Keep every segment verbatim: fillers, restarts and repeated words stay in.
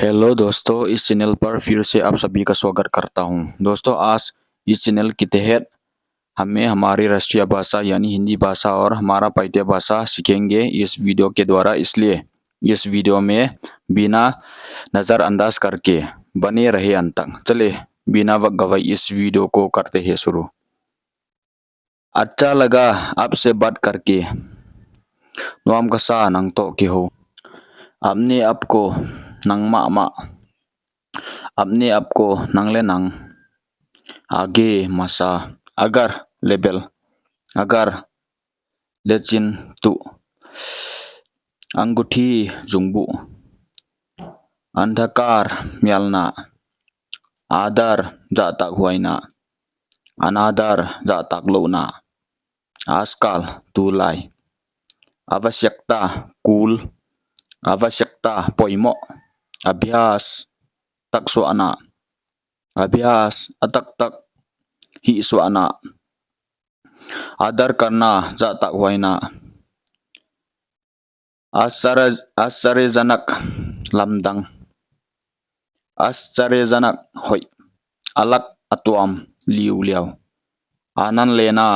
हेलो दोस्तों, इस चैनल पर फिर से आप सभी का स्वागत करता हूं। दोस्तों, आज इस चैनल के तहत हमें हमारी राष्ट्रीय भाषा यानी हिंदी भाषा और हमारा पाइते भाषा सीखेंगे इस वीडियो के द्वारा। इसलिए इस वीडियो में बिना नज़रअंदाज करके बने रहे अंत तक। चले, बिना वक्त गवाए इस वीडियो को करते हैं शुरू। अच्छा लगा आपसे बात करके। Nuam ka sa nang toh kihou. अपने आप को, nangmah mah. अपने आप को, nang leh nang. आगे masa. अगर leh bel. अगर leh chin tuh. अंगूठी zungbuh. अंधकार mialna. आदर zahtakhuaina. अनादर zahtaklouhna. आजकल tulai. आवश्यकता kul. आवश्यकता poimoh. अभ्यास taksuahna. अभ्यास a taktak hihsuahna. आदर करना zahtakhuaina. आश्चर्य, आश्चर्यजनक lamdang. आश्चर्यजनक hoih. अलग a tuam liuliau. आनंद लेना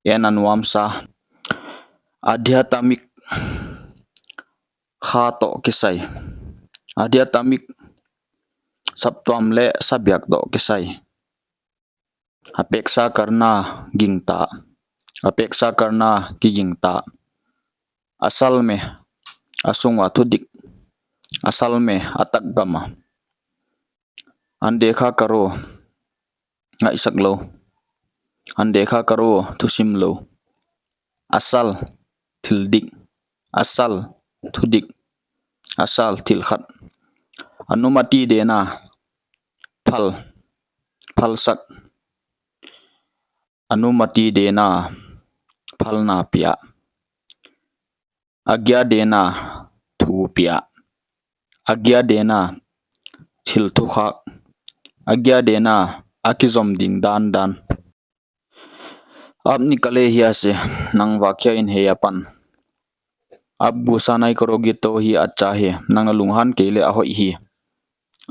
enna nuamsa. आध्यात्मिक kha toh kisai. आध्यात्मिक saptuam leh sabiak toh kisai. अपेक्षा करना gingta. अपेक्षा करना kigingta. असल में a sung ua thudik. असल में a tak gam a. अनदेखा करो ngaihsak lou. अनदेखा करो thusim lou. असल thil dik. असल thudik. असल thil khat. अनुमति देना phal, phalsak. अनुमति देना phalna pia. आज्ञा देना thu pia. आज्ञा देना thil thukhak. आज्ञा देना a kizom ding dandan. आप निकले यहाँ से, nang vak khia in hiai apan. आप गुस्सा नहीं करोगे तो ही अच्छा है, nang na lunghan kei leh a hoih hi.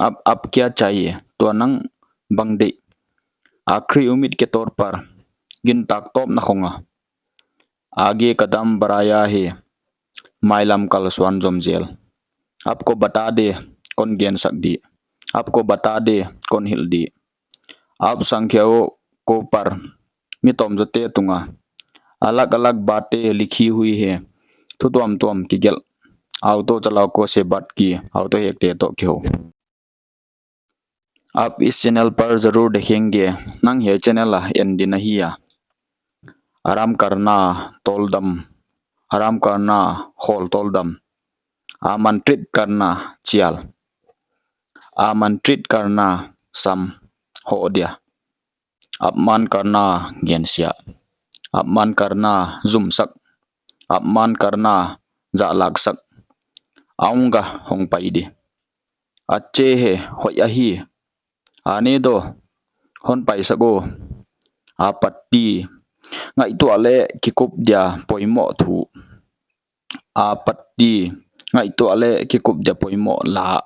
अब, अब क्या चाहिए, tua nang bang deih. आखिरी उम्मीद के तौर पर, gintak tawpna khong a. आगे कदम बढ़ाया है, mailam kalsuan zom zel. आपको बता दे, kon gensak di. आपको बता दे, kon hilh di. आप संख्याओं को पढ़, mi tawmzawte tung a. अलग-अलग बातें लिखी हुई है, thu tuamtuam kigelh. आओ तो चलाओं को से बात की, आओ तो hekte toh kihou. आप इस चैनल पर जरूर देखेंगे, nang hiai channel a en ding na hi a. आराम करना tawldam. आराम करना khawl tawldam. आमंत्रित करना chial. आमंत्रित करना sam, hoh dia. अपमान करना gensiah. अपमान करना zumsak. अपमान करना zahlaksak. आऊंगा hong pai di. अच्छे है hoih ahi. आने दो hon paisak aw. आपत्ति ngaihtuah leh kikup dia poimoh thu. आपत्ति ngaihtuah leh kikup dia poimoh la.